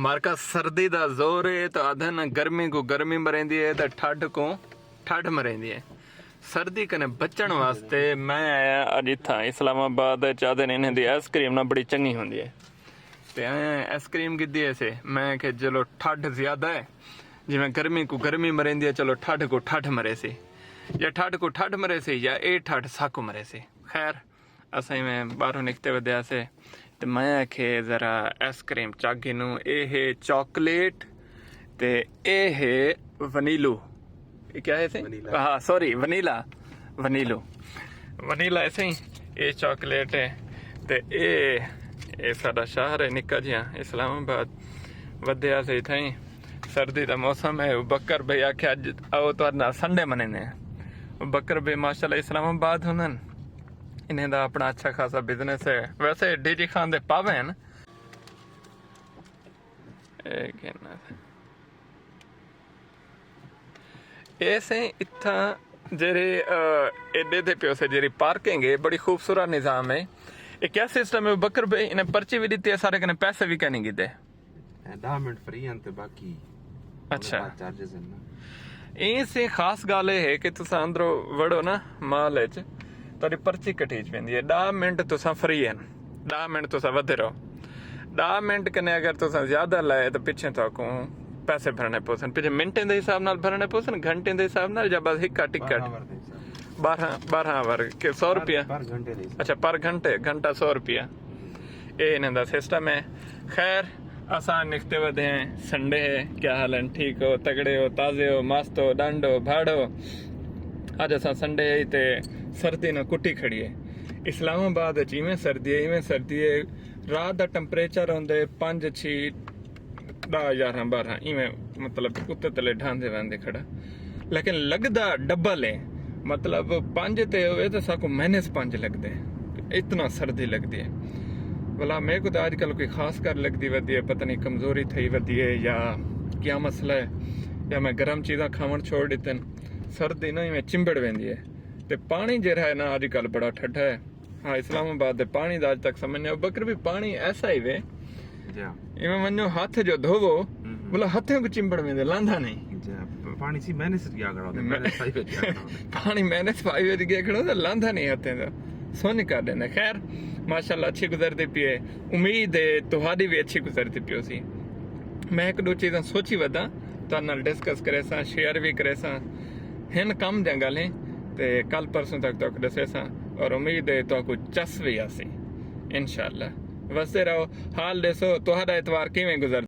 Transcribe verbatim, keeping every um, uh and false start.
مارکا سردی دا زور ہے تو آدھن گرمی کو گرمی مریندی ہے تو ٹھڈ کو ٹھڈ مریندی ہے۔ سردی کنے بچن واسطے میں آیا اج اتھاں اسلام آباد۔ چاہتے نے انہیں دی آئس کریم نہ بڑی چنگی ہوندی ہے۔ تے آیا آئس کریم کی دیے سے، میں کہ چلو ٹھڈ زیادہ ہے، جی میں گرمی کو گرمی مریندی ہے، چلو ٹھڈ کو ٹھڈ مرے سی، یا ٹھڈ کو ٹھڈ مرے سی یا اے ٹھڈ ساکو مرے سی۔ خیر، اساں میں باہروں نکتے ودیا سے، تے میں آکھے ذرا آئس کریم چاک گھنوں۔ اے ہے چاکلیٹ، تے اے ہے ونیلو۔ اے کیا ہے سی؟ ونیلا۔ ہاں، سوری، ونیلا۔ ونیلو۔ ونیلا ہے سی، اے چاکلیٹ ہے۔ تے اے، اے ساڈا شہر ہے نکا جیاں، اسلام آباد۔ ودیا سے اتھائیں، سردی دا موسم ہے۔ ابو بکر بھائی آکھیا اج آؤ تہاڈے نال سنڈے منیندے ہیں۔ ابو بکر بھائی ماشاءاللہ اسلام آباد ہوندن، انہیں دا اپنا اچھا خاصا بزنس ہے۔ ویسے ڈی جی خان دے پاوے ہیں نا۔ اے گھن۔ اے سئیں اتھاں جیڑھے، آ، ایݙے دے پیو سے جیڑھی پارکنگ ہے، بڑی خوبصورت نظام ہے۔ اے کیا سسٹم ہے بکر بھائی؟ انہیں پرچی وی ݙتی ہے، سارے کنے پیسے وی کائنی گھدے۔ اے ݙاہ منٹ فری ہن تے باقی اچھا۔ چارجز ہن نا۔ ایں سے خاص ڳالھ اے ہے کہ تساں اندروں وڑو نا مال اچ، تہاݙی پرچی کٹیج ویندی ہے۔ ݙاہ منٹ تساں فری ہن، ݙاہ منٹ تساں ودھے رہو۔ ݙاہ منٹ کنے اگر تساں زیادہ لائے تو پچھے تہاکوں پیسے بھرنے پوسن۔ پچھے منٹیں دے حساب نال بھرنے پوسن، گھنٹیں دے حساب نال، یا بس ہکا ٹکٹ؟ بارہ آور دے حساب نال۔ بارہ، بارہ آور کہ سو روپیہ؟ پر گھنٹے دے حساب۔ اچھا، پر گھنٹے، گھنٹہ سو روپیہ۔ اے انہاں دا سسٹم ہے۔ خیر، اساں نکتے ودے ہیں، سنڈے ہے، کیا حال ہیں؟ ٹھیک ہو؟ تگڑے ہو؟ تازے ہو؟ مست ہو؟ ڈنڈ ہو؟ بھاڑ ہو؟ اج اساں سنڈے ہے تے سردی نہ کٹی کھڑی ہے۔ اسلام آباد اچ ایویں سردی ہے، ایویں سردی ہے، رات دا ٹمپریچر ہوندے پنج چھی، ݙاہ، یارہاں، بارہاں، ایویں مطلب اتے تلے ڈھاندے ویندے کھڑا، لیکن لڳدا ڈبل ہے۔ مطلب پنج تے ہوئے تو ساکو مائنس پنج لڳدے، اتنا سردی لڳدی ہے۔ ولا میکوں تو اج کل کوئی خاص کر لڳدی ودی ہے، پتہ نہیں کمزوری تھئی ودی ہے یا کیا مسئلہ ہے، یا میں گرم چیزاں کھاوݨ چھوڑ ݙتن۔ سردی نا ایویں چمبڑ ویندی ہے۔ تے پاݨی جیڑھا ہے نا اج کل بڑا ٹھڈا ہے۔ ہاں، اسلام آباد دے پاݨی دا اج تک سمجھ نہیں آیا۔ بکر بھائی پاݨی ایسا ہی وے، جی ہاں۔ ایویں ونڄو ہتھ جو دھوو، ہوں۔ بھلا ہتھیں کوں چمبڑ ویندے، لاندا نہیں۔ جی ہاں، پ-، پاݨی سی مائنس گیا کھڑا ہوندے، میں مائنس فائیو گیا کھڑا ہوندے۔ پاݨی مائنس فائیو وچ گیا کھڑا ہوندے، لاندا نہیں ہتھیں دا۔ سن کر ݙیندے۔ خیر، ماشاءاللہ اچھی گزردی پئی ہے۔ امید ہے تہاݙی وی اچھی گزردی پئی ہوسی۔ میں ہک ݙو چیزاں سوچی وداں، تہاݙے نال ڈسکس کریساں، شیئر وی کریساں۔ ہن کم دیاں ڳالھیں تے کل پرسوں تک تہاکوں ݙسیساں، اور امید ہے تہاکوں چس وی آسی انشاءاللہ۔ وسدے رہو۔ حال ݙیسو، تہاݙا اتوار کیویں گزر